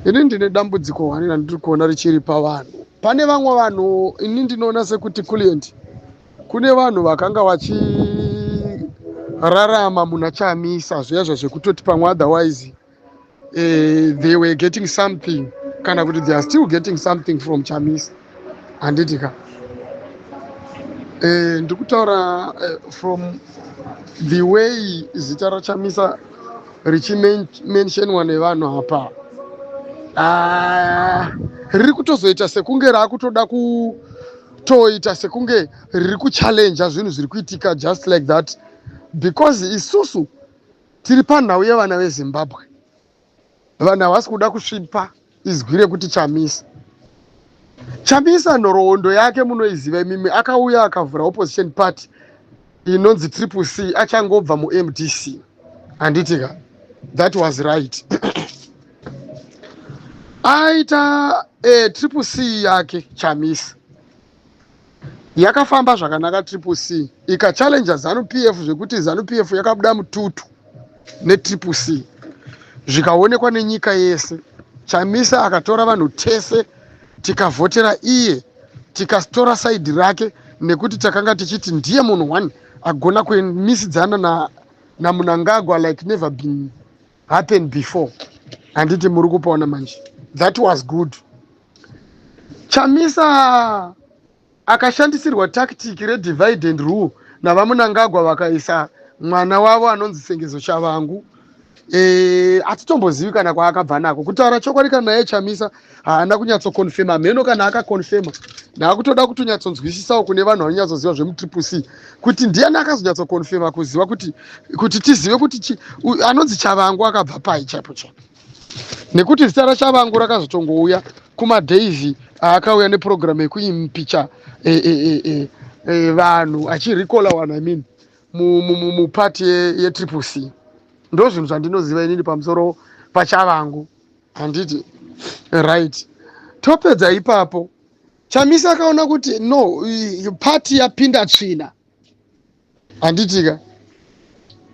Ini ndine dambudziko hwani randiri kuona richiri pavanhu. Pane vamwe vanhu, ini ndinoona sekuti, Kulient, kune vanhu vakanga vachirarama muna Chamisa zviya zvekutoti pamwe otherwise they were getting something, kana kuti they are still getting something from Chamisa, handiti ka? Ndiri kutaura from the way zita raChamisa richimentionwa nevanhu apa. Ah, riri kutozoita sekunge raakutoda kutoita sekunge riri kuchallenja zvinhu zviri kuitika, just like that, because isusu tiri panhau yevana veZimbabwe. Vanhu havasi kuda kusvipa izwi rekuti Chamisa. Chamisa, nhoroondo yake munoiziva imimi. Akauya akavhura opposition party inonzi Triple C achangobva muMDC, handiti ka? That was right. Aita Triple C yake Chamisa, yakafamba zvakanaka. Triple C ikachallenja ZANU PF zvekuti ZANU PF yakabuda mututu neTriple C, zvikaonekwa nenyika yese. Chamisa akatora vanhu tese, tikavhotera iye, tikatora side rake nekuti takanga tichiti ndiye munhu one agona kumisidzana naMunangagwa like never been happen before, handiti muri kupaona manje? That was good. Chamisa akashandisirwa tactic redivide and rule navaMunangagwa. Vakaisa mwana wavo anonzi Sengezo Tshabangu. Hatitombozivi kana kwaakabva nako. Kutaura chokwadi, kana naye Chamisa haana kunyatsoconfirma mheno. Kana akaconfirma, ndaakutoda kutonyatsonzwisisawo kune vanhu vanonyatsoziva zvemuTriple C kuti ndiani akazonyatsoconfirma kuziva kuti tizive kuti anonzi Tshabangu akabva pai chaipo chaipo, nekuti zita raTshabangu rakazotongouya kumadays aakauya nepurogiramu yekuimpeacha vanhu, achirecalla vanhu, I mean, mupati yeTriple C. Ndo zvinhu zvandinoziva inini pamusoro paTshabangu, handiti? Right, topedza ipapo. Chamisa akaona kuti no, pati yapinda tsvina, handitika?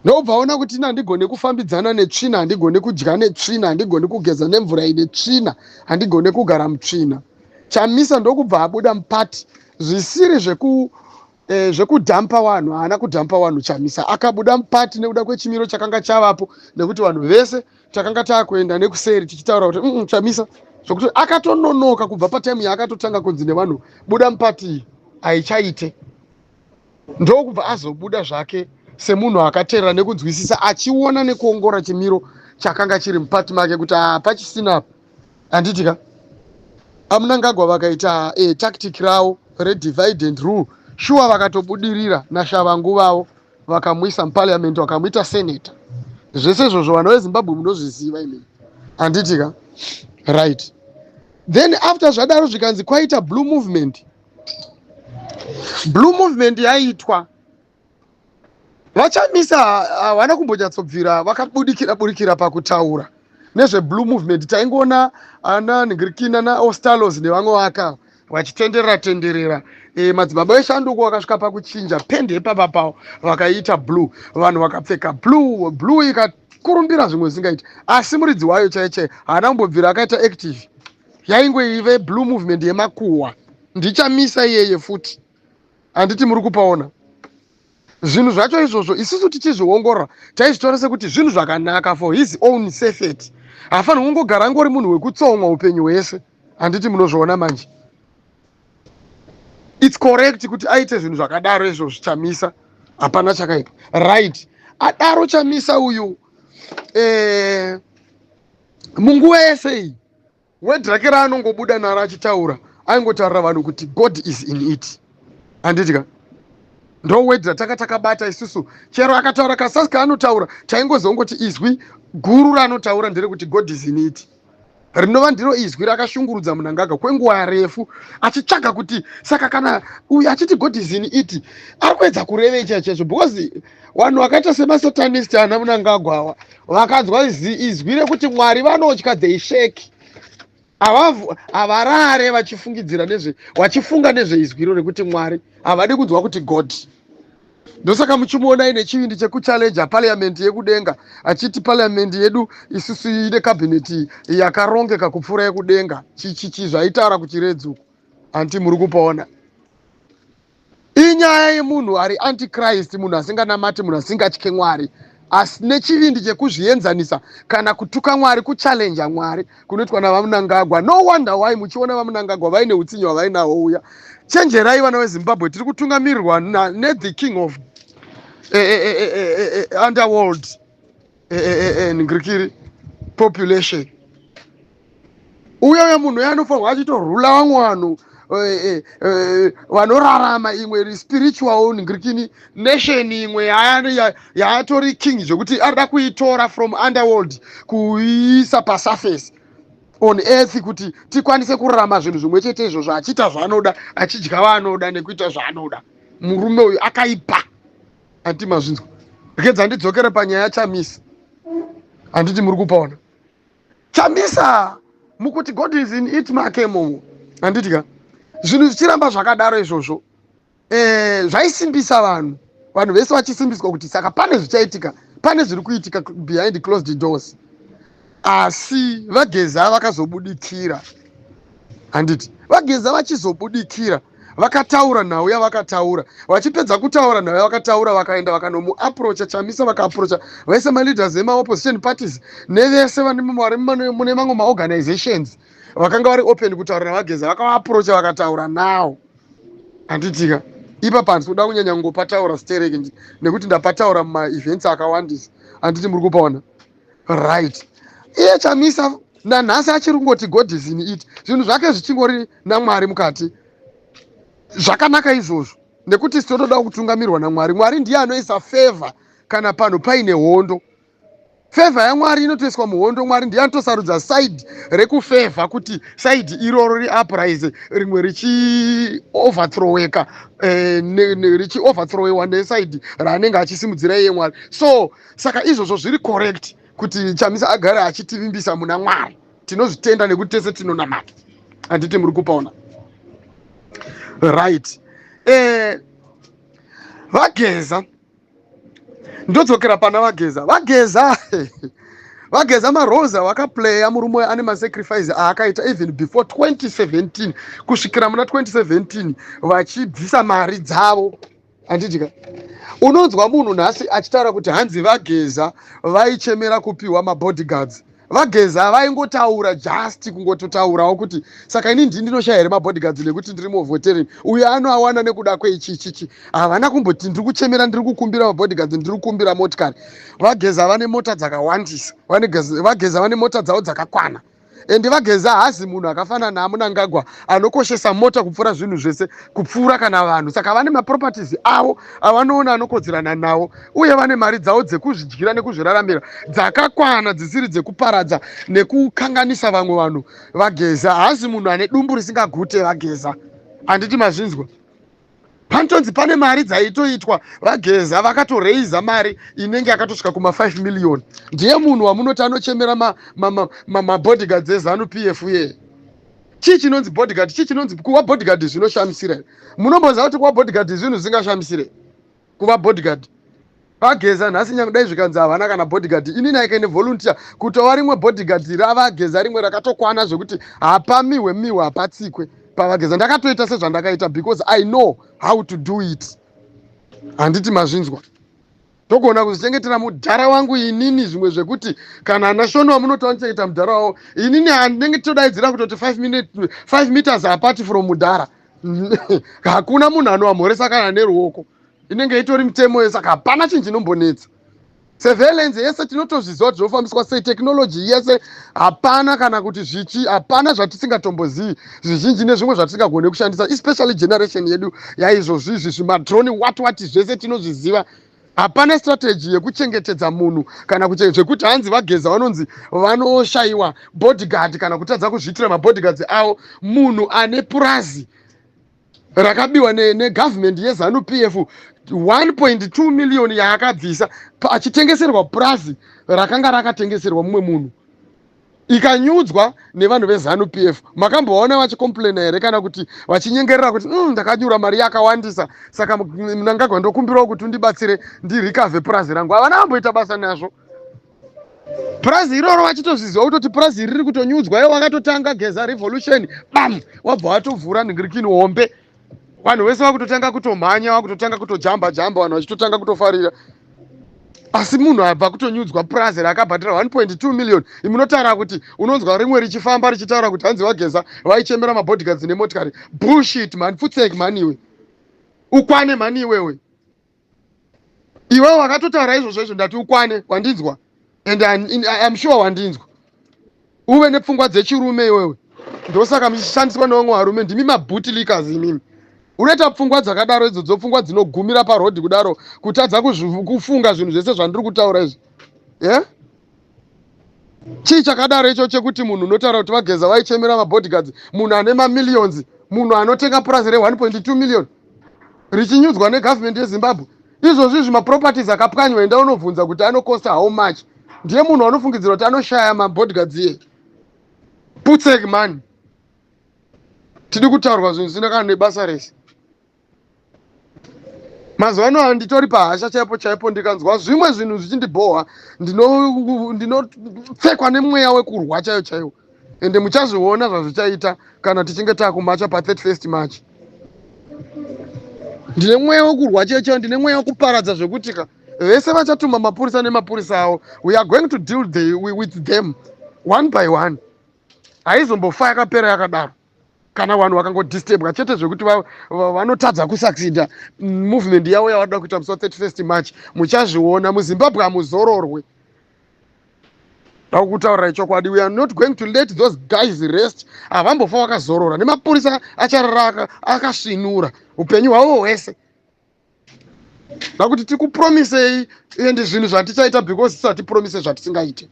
Ndobva aona kuti ina handigone kufambidzana netsvina, handigone kudya netsvina, handigone kugeza nemvura ine tsvina, handigone kugara mutsvina. Chamisa ndokubva abuda mupati zvisiri zvekudhampa vanhu. Haana kudhampa vanhu. Chamisa akabuda mupati nekuda kwechimiro chakanga chavapo, nekuti vanhu vese takanga taakuenda nekuseri tichitaura kuti Chamisa, zvokuti akatononoka kubva patime yaakatotanga kunzi nevanhu, "Buda mupati iyi, haichaite." Ndokubva azobuda zvake semunhu akateerera nekunzwisisa, achiona nekuongora chimiro chakanga chiri mupati make kuti hapachisina, handiti ka? AMunangagwa vakaita tactic ravo redivide and rule. Shuwa, vakatobudirira naTshabangu vavo, vakamuisa muparliament, vakamuita senator. Zvese izvozvo vana veZimbabwe munozviziva imini, handiti ka? Right, then after zvadaro zvikanzi kwaita blue movement. Blue movement yaitwa, vaChamisa havana kumbonyatsobvira vakabudikira budikira pakutaura nezveblue movement. Taingoona ana Ngirikina naOstallos nevamwe vaka vachitenderera tenderera. Madzibaba eshanduko vakasvika pakuchinja pende yepapa pavo, vakaiita blue, vanhu vakapfeka blue. Blue ikakurumbira zvimwe zvisingaiti, asi muridzi wayo chaiye chaiye haana kumbobvira akaita active. Yaingoive blue movement yemakuhwa, ndiChamisa iyeye futi, handiti muri kupaona? Zvinhu zvacho izvozvo isusu tichizviongorora taizvitora sekuti zvinhu zvakanaka for his own safety. Haafaniri kungogara angori munhu wekutsomwa upenyu hwese, handiti munozviona manje? It's correct kuti aite zvinhu zvakadaro izvozvo Chamisa, hapana chakaipa. Right, adaro Chamisa uyu, munguva yese iyi word rake raanongobuda naro achitaura, aingotaurira vanhu kuti "God is in it", handiti ka? Ndo word ratanga takabata isusu. Chero akataura kasasi kaanotaura, taingozongoti izwi guru raanotaura nderekuti "God is in it", rinova ndiro izwi rakashungurudza Munangagwa kwenguva refu achitsvaga kuti saka kana uyu achiti "God is in it", ari kuedza kurevei chaizvo, because vanhu vakaita semasatanist ana Munangagwa ava vakanzwa izwi rekuti Mwari vanotya, they shake. Havarare vachifungidzira nezve, vachifunga nezveizwiro rekuti Mwari. Havadi kunzwa kuti God. Ndosaka muchimuona aine chivindi chekuchallenja parliament yekudenga, achiti parliament yedu isusu ine cabinet yakarongeka kupfuura yekudenga. Chichichi zvaitaura kuchiredzi uku, anti muri kupaona? Inyaya yemunhu ari antichrist, munhu asinganamati, munhu asingatye Mwari, asi nechivindi chekuzvienzanisa kana kutuka Mwari, kuchallenja Mwari kunoitwa naVaMnangagwa. No wonder why muchiona VaMnangagwa vaine utsinye hwavainahwo uya. Chenjerai, vana veZimbabwe, tiri kutungamirirwa nethe king of underworld ngirikiri population. Uye munhu uyo anofanirwa achitorula vamwe vanhu vanorarama imwe spiritual ngirikini nation, imwe yaatori king, zvekuti arida kuitora from underworld kuiisa pasurface on earth kuti tikwanise kurarama zvinhu zvimwe chete izvozvo, achiita zvaanoda, achidya vaanoda nekuita zvaanoda. Murume uyu akaipa, handiti mazvinzwa? Rekedza ndidzokere panyaya yaChamisa. Handiti muri kupaona Chamisa mukuti God is in it make momo, handiti ka? Zvinhu zvichiramba zvakadaro izvozvo, zvaisimbisa vanhu, vanhu vese vachisimbiswa kuti saka pane zvichaitika, pane zviri kuitika behind closed doors. Asi VaGeza vakazobudikira, handiti? VaGeza vachizobudikira, vakataura nhau yavakataura. Vachipedza kutaura nhau yavakataura, vakaenda vakanomuapproacha Chamisa, vakaapproacha vaise maleaders emaopposition parties nevese vari mune mamwe maorganizations vakanga vari open kutaura naVaGeza. Vakavaapproacha, vakataura nawo, handitika? Ipapa handisi kuda kunyanya kungopataura stereki nekuti ndapataura mumaevents akawandisa, handiti muri kupaona? Right, iye Chamisa nanhasi achiri kungoti God is in it, zvinhu zvake zvichingori naMwari mukati. Zvakanaka izvozvo nekuti tinotoda kutungamirwa naMwari. Mwari ndiye anoisa favor kana panhu paine hondo. Favor yaMwari inotoiswa muhondo. Mwari ndiye anotosarudza side rekufavor kuti side iroro riuprise, rimwe richioverthroweka, richioverthrowewa neside raanenge achisimudzira iye Mwari. So saka izvozvo zviri correct kuti Chamisa agare achitivimbisa muna Mwari. Tinozvitenda nekuti tese tinonamata, handiti muri kupaona? Right, VaGeza, ndodzokera pana VaGeza. VaGeza, maroles vakaplaya, murume ane masacrifice aakaita even before 2017 kusvikira muna 2017, vachibvisa mari dzavo, handitika? Unonzwa munhu nhasi achitaura kuti hanzi VaGeza vaichemera kupiwa mabodyguards. VaGeza vaingotaura, just kungototaurawo kuti saka ini ndii ndinoshaya here mabodyguards nekuti ndiri muvhotereni uyo anoawana nekuda kweichichichi? Havana kumboti ndiri kuchemera, ndiri kukumbira mabodyguards, ndiri kukumbira motikari. VaGeza vane mota dzakawandisa. VaGeza vane mota dzavo dzakakwana. Ende VaGeza haazi munhu akafanana naMnangagwa anokoshesa mota kupfuura zvinhu zvese, kupfuura kana vanhu. Saka vane maproperties avo avanoona anokodzerana nawo, uye vane mari dzavo dzekuzvidyira nekuzviraramira dzakakwana, dzisiri dzekuparadza nekukanganisa vamwe vanhu. VaGeza haasi munhu ane dumbu risingagute VaGeza, handiti mazvinzwa? Panotonzi pane mari dzaitoitwa, VaGeza vakatoreiza mari inenge yakatosvika kuma5 million. Ndiye munhu wamunoti anochemera mabodyguards eZANU PF ye. Chii chinonzi bodyguard? Chii chinonzi kuva bodyguard? Zvinoshamisira here? Munomboziva kuti kuva bodyguard zvinhu zvisingashamisire kuva bodyguard? VaGeza nhasi nyange dai zvikanzi havana kana bodyguard, inini I can volunteer kutova rimwe bodyguard raVaGeza, rimwe rakatokwana zvekuti hapamihwe mihwe, hapatsikwe paVaGeza. Ndakatoita sezvandakaita because I know how to do it, handiti mazvinzwa? Togona kuzvichengetera mudhara wangu inini, zvimwe zvekuti kana ana Shoni wamunoti vanochengeta mudhara wavo, inini handinenge todaidzira kutoti 5 meters apart from mudhara, hakuna munhu anovamhoresa kana neruoko. Inenge itori mitemo. Saka hapana chinhu chinombonetsa. Surveillance yese tinotozviziva kuti zvinofambiswa sei, technology yese hapana kana kuti zvichi, hapana zvatisingatombozivi zvizhinji nezvimwe zvatisingagone kushandisa, especially generation yedu yaizvozvi izvi, zvimadrone, what what, zvese tinozviziva. Hapana strategy yekuchengetedza munhu kana zvekuti hanzi VaGeza vanonzi vanoshayiwa bodyguard kana kutadza kuzviitira mabodyguards avo. Munhu ane purazi rakabiwa negovernment yeZANU PF, 1.2 million yaakabvisa achitengeserwa purazi rakanga rakatengeserwa mumwe munhu. Ikanyudzwa nevanhu veZanu PF, makambovaona vachicomplaina here kana kuti vachinyengerera kuti ndakanyura mari yakawandisa, saka Mnangagwa ndokumbirawo kuti undibatsire ndirikavhe purazi rangu? Havana vamboita basa nazvo purazi iroro, vachitozviziva kutoti purazi iri riri kutonyudzwa. Ivo vakatotanga Geza Revolution, bam, wabva watovhura nhingirikini hombe, vanhu vese vakutotanga kutomhanya, vakutotanga kutojamba jamba, vanhu vachitotanga kutofarira. Asi munhu abva kutonyudzwa purazi raakabhadhara 1.2 million, imunotaura kuti unonzwa rimwe richifamba richitaura kuti hanzi vaGeza vaichemera mabodyguards nemotikari. Bullshit man, futsek man, iwe ukwane mani iwewe, iwewe wakatotaura izvozvo izvo. Ndati ukwane, wandinzwa? And I'm sure wandinzwa. Uve nepfungwa dzechirume iwewe. Ndosaka muchishandiswa nevamwe varume, ndimi mabootlickers imimi. Unoita pfungwa dzakadaro idzodzo, pfungwa dzinogumira parodhi kudaro, kutadza kufunga zvinhu zvese zvandiri kutaura izvi, yeah? Chii chakadaro icho chekuti munhu unotaura kuti vaGeza vaichemera mabodyguards, munhu ane mamillions, munhu anotenga purazi re1.2 million richinyudzwa negovernment yeZimbabwe? Izvozvi izvi maproperties akapwanywa, enda unobvunza kuti anokosta how much. Ndiye munhu anofungidzira kuti anoshaya mabodyguards iye. Putsek man, tidi kutaurwa zvinhu zvisina kana nebasa rese. Mazuva ano handitori pahasha chaipo chaipo. Ndikanzwa zvimwe zvinhu zvichindibhohwa, ndinopfekwa nemweya wekurwa chaiyo chaiwo. Ende muchazviona zvazvichaita kana tichinge takumacha pa31st March. Ndine mweya wekurwa chaiyo chaiwo, ndine mweya wekuparadza zvekuti ka vese vachatuma mapurisa nemapurisa avo, we are going to deal with them one by one. Haizombofa yakapera yakadaro. Kana vanhu vakangodisturbwa chete zvekuti vanotadza kusucceeda movement yavo yavanoda kuita musi wa31st March, muchazviona. MuZimbabwe hamuzororwe, ndakutaurirai chokwadi. We are not going to let those guys rest. Havambofa vakazorora, nemapurisa acharara akasvinura upenyu hwavo hwese. Ndakuti tikupromisei ende zvinhu zvatichaita, because tisatipromise zvatisingaite.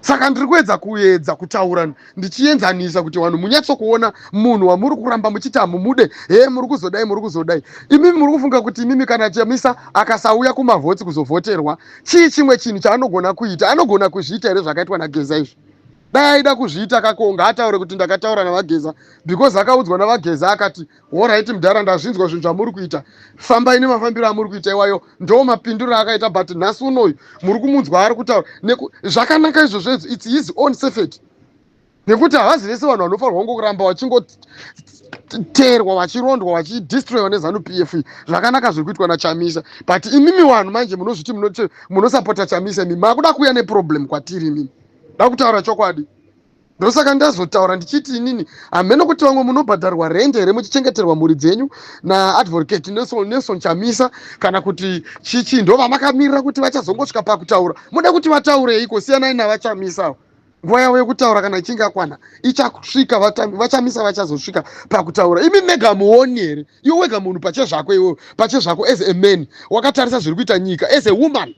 Saka ndiri kuedza kuedza kutaura ndichienzanisa kuti vanhu munyatsokuona munhu wamuri kuramba muchiti hamumude. He, muri kuzodai, muri kuzodai. Imimi muri kufunga kuti imimi kana Chamisa akasauya kumavhotsi kuzovhoterwa, chii chimwe chinhu chaanogona kuita? Anogona kuzviita here zvakaitwa naGeza izvi? Dai aida kuzviita kako, ngaataure kuti ndakataura navaGeza, because akaudzwa navaGeza akati, "Alright mudhara, ndazvinzwa zvinhu zvamuri kuita, fambai nemafambiro amuri kuita iwayo." Ndo mapinduriro akaita. But nhasi unoyu muri kumunzwa ari kutaura zvakanaka izvozvo izvo. It's his own safety, nekuti havazi vese vanhu vanofanirwa kungoramba vachingoteerwa, vachirondwa, vachidestroywa neZANU PF. Zvakanaka zviri kuitwa naChamisa, but imimi vanhu manje munozviti munosapota Chamisa, imi makuda kuuya neproblem kwatiri imimi. Da kutaura chokwadi, ndosaka ndazotaura ndichiti inini hamene kuti vamwe munobhadharwa rende here muchichengeterwa mhuri dzenyu naAdvocate Nelson Chamisa, kana kuti chichi ndo vamakamirira kuti vachazongosvika pakutaura. Muda kuti vataureiko? Siyanai navaChamisa. Nguva yavo yekutaura kana ichinge yakwana ichasvika, vaChamisa vachazosvika pakutaura. Imi mega muoni here? Iwe wega munhu pachezvako, iwewe pachezvako as a man wakatarisa zviri kuita nyika, as a woman,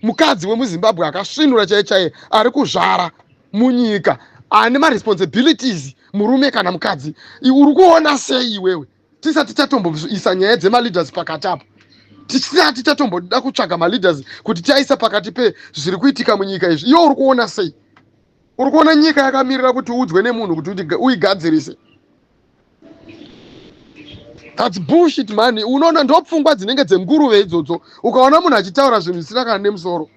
mukadzi wemuZimbabwe akasvinura chaiye chaiye, ari kuzvara munyika, ane maresponsibilities, murume kana mukadzi, uri kuona sei iwewe, tisati tatomboisa nyaya dzemaleaders pakati apo, tisati tatomboda kutsvaga maleaders kuti tiaisa pakati pezviri kuitika munyika izvi, iwe uri kuona sei? Uri kuona nyika yakamirira kuti uudzwe nemunhu kuti uigadzirise? That's bullshit man. Unoona, ndopfungwa dzinenge dzenguruve idzodzo. Ukaona munhu achitaura zvinhu zvisina kana nemusoro,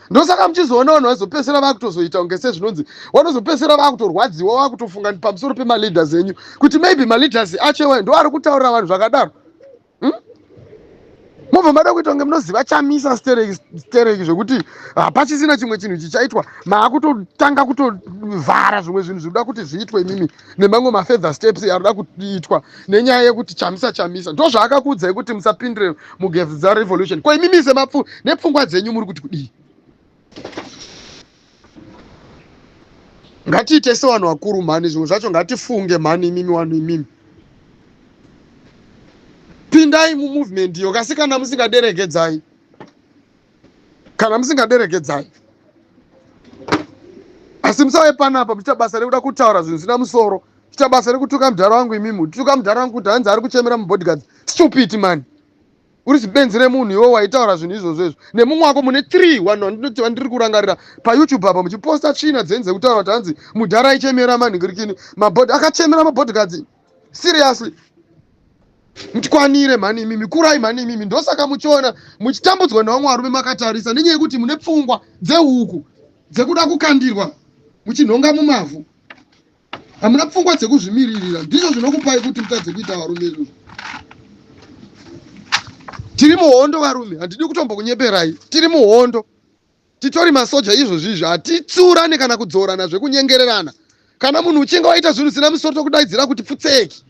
ndosaka muchizoona vanhu vazopedzisira vakutozoita kunge sezvinonzi vanozopedzisira vakutorwadziwa, vakutofunga pamusoro pemaleaders enyu kuti maybe maleaders acho iwayo ndo ari kutaurira vanhu zvakadaro, Mobva mada kuita kunge munoziva Chamisa stereki stereki zvekuti hapachisina chimwe chinhu chichaitwa. Maakutotanga kutovhara zvimwe zvinhu zvinoda kuti zviitwe imimi, nemamwe mafurther steps arikuda kuitwa nenyaya yekuti Chamisa, Chamisa ndo zvaakakuudzai kuti musapindire muGeza Revolution. Ko imimi semapfu nepfungwa dzenyu muri kuti kudii? Ngatiite sevanhu vakuru mhani. Zvimwe zvacho ngatifunge mhani. Imimi vanhu imimi, pindai mumovement iyo kasi kana musingaderekedzai, kana musingaderekedzai, asi musave panapa muchiita basa rekuda kutaura zvinhu zvisina musoro, chiita basa rekutuka mudhara wangu. Imimi tuka mudhara wangu kuti hanzi ari kuchemera mubodyguards. Stupid man. Uri zibenzi remunhu iwe waitaura zvinhu izvozvo izvo nemumwe wako mune 3 vanhu vandinoti vandiri kurangarira paYouTube apa muchiposta tsvina dzenyu dzekutaura kuti hanzi mudhara aichemera manhingirikini mabhodhi, akachemera mabodyguards. Seriously, mutikwanire mhani imimi, kurai mhani imimi. Ndosaka muchiona muchitambudzwa nevamwe varume makatarisa, nenyaya yekuti mune pfungwa dzehuku dzekuda kukandirwa muchinhonga mumavhu. Hamuna pfungwa dzekuzvimiririra, ndizvo zvinokupai kuti mutadze kuita varume izvozvo. Tiri muhondo varume, handidi kutombokunyeperai, tiri muhondo, titori masoja izvozvi izvi. Hatitsurane kana kudzorana zvekunyengererana. Kana munhu uchinge waita zvinhu zvisina musoro, tokudaidzira kuti pfutseki,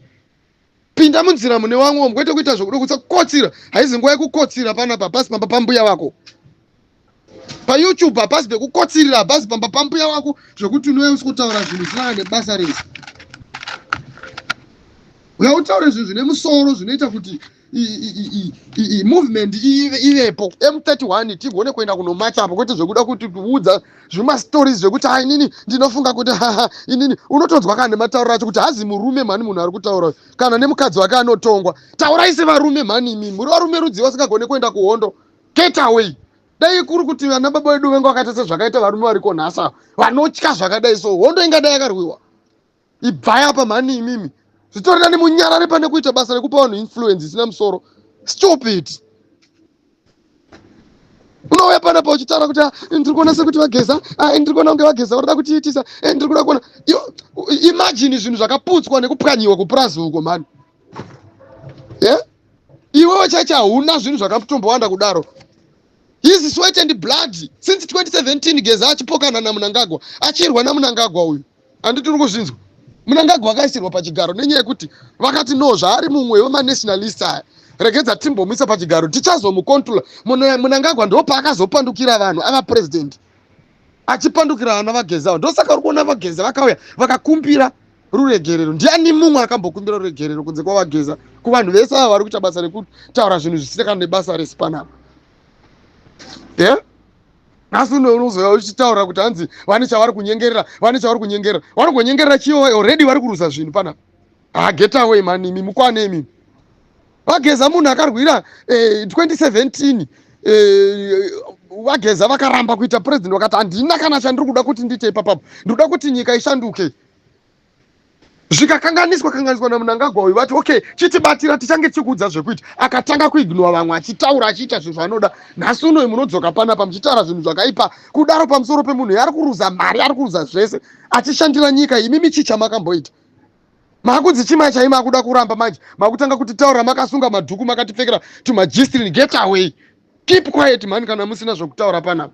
pinda munzira mune wamwe, kwete kuita zvokuda kusakotsira. Haizi nguva yekukotsira panapa, hapasi pamba pambuya vako. PaYouTube hapasi pekukotsirira, hapasi pamba pambuya wako zvekuti unouya usi kutaura zvinhu zvisina nebasa rese. Uya utaure zvinhu zvine musoro zvinoita kuti movement ivepo, M31 tigone kuenda kunomacha apo, kwete zvekuda kuti kuudza zvimastories zvekuti ha, inini ndinofunga kuti haha. Inini unotonzwa kana nematauriro acho kuti hazi murume mhani munhu ari kutaura, kana nemukadzi wake anotongwa. Taurai sevarume mhani imimi, muri varume rudzi vasingagone kuenda kuhondo? Get away. Dai kuri kuti vana baba vedu venga vakaita sezvakaita varume variko nhasi ava vanotya zvakadai, so hondo ingadai yakarwiwa. Ibvai apa mhani imimi, zvitori nani munyarare pane kuita basa rekupa vanhu influence isina musoro. Stop it. Unouya panapa uchitaura kuti, "Ah, ndiri kuona sekuti vaGeza, ah, ndiri kuona kunge vaGeza varikuda kutiitisa, eh, ndiri kuda kuona." Imagine zvinhu zvakaputswa nekupwanyiwa kupurazi uko mhani, yeah? Iwewe chaicho hauna zvinhu zvakatombowanda kudaro. His sweat and blood since 2017, Geza achipokana naMunangagwa, achirwa naMunangagwa uyu, handiti uri kuzvinzwa? Munangagwa akaisirwa pachigaro nenyaya yekuti vakati no, zvaari mumwe wemanationalist aya, regedza timbomuisa pachigaro, tichazomucontrola. Munangagwa ndo paakazopandukira vanhu ava president, achipandukira vana vaGeza. Ndosaka uri kuona vaGeza vakauya vakakumbira ruregerero. Ndiani mumwe akambokumbira ruregerero kunze kwavaGeza kuvanhu vese ava vari kuita basa rekutaura zvinhu zvisina kana nebasa rese panapa? Yeah? Nhasi uno unozouya uchitaura kuti hanzi vane chavari kunyengerera, vane chavari kunyengerera. Vari kunyengerera chiyo? Already vari kuruza zvinhu panapa. Ha, get away mani imi, mukwane imimi. VaGeza munhu akarwira 2017. VaGeza vakaramba kuita president, vakati handina kana chandiri kuda kuti ndiite ipapapo, ndinoda kuti nyika ishanduke. Zvikakanganiswa kanganiswa naMunangagwa uyu, vati okay, chitibatira, tichange tichikuudza zvekuita. Akatanga kuignora vamwe, achitaura, achiita zvinhu zvaanoda. Nhasi unoyu munodzoka panapa muchitaura zvinhu zvakaipa kudaro pamusoro pemunhu ari kuruza mari, ari kuruza zvese achishandira nyika. Imimi chii chamakamboita? Makunzi chimai chai, makuda kuramba manje, makutanga kutitaura makasunga madhuku, makatipfekera tumajistrin. Get away, keep quiet mani kana musina zvokutaura panapa.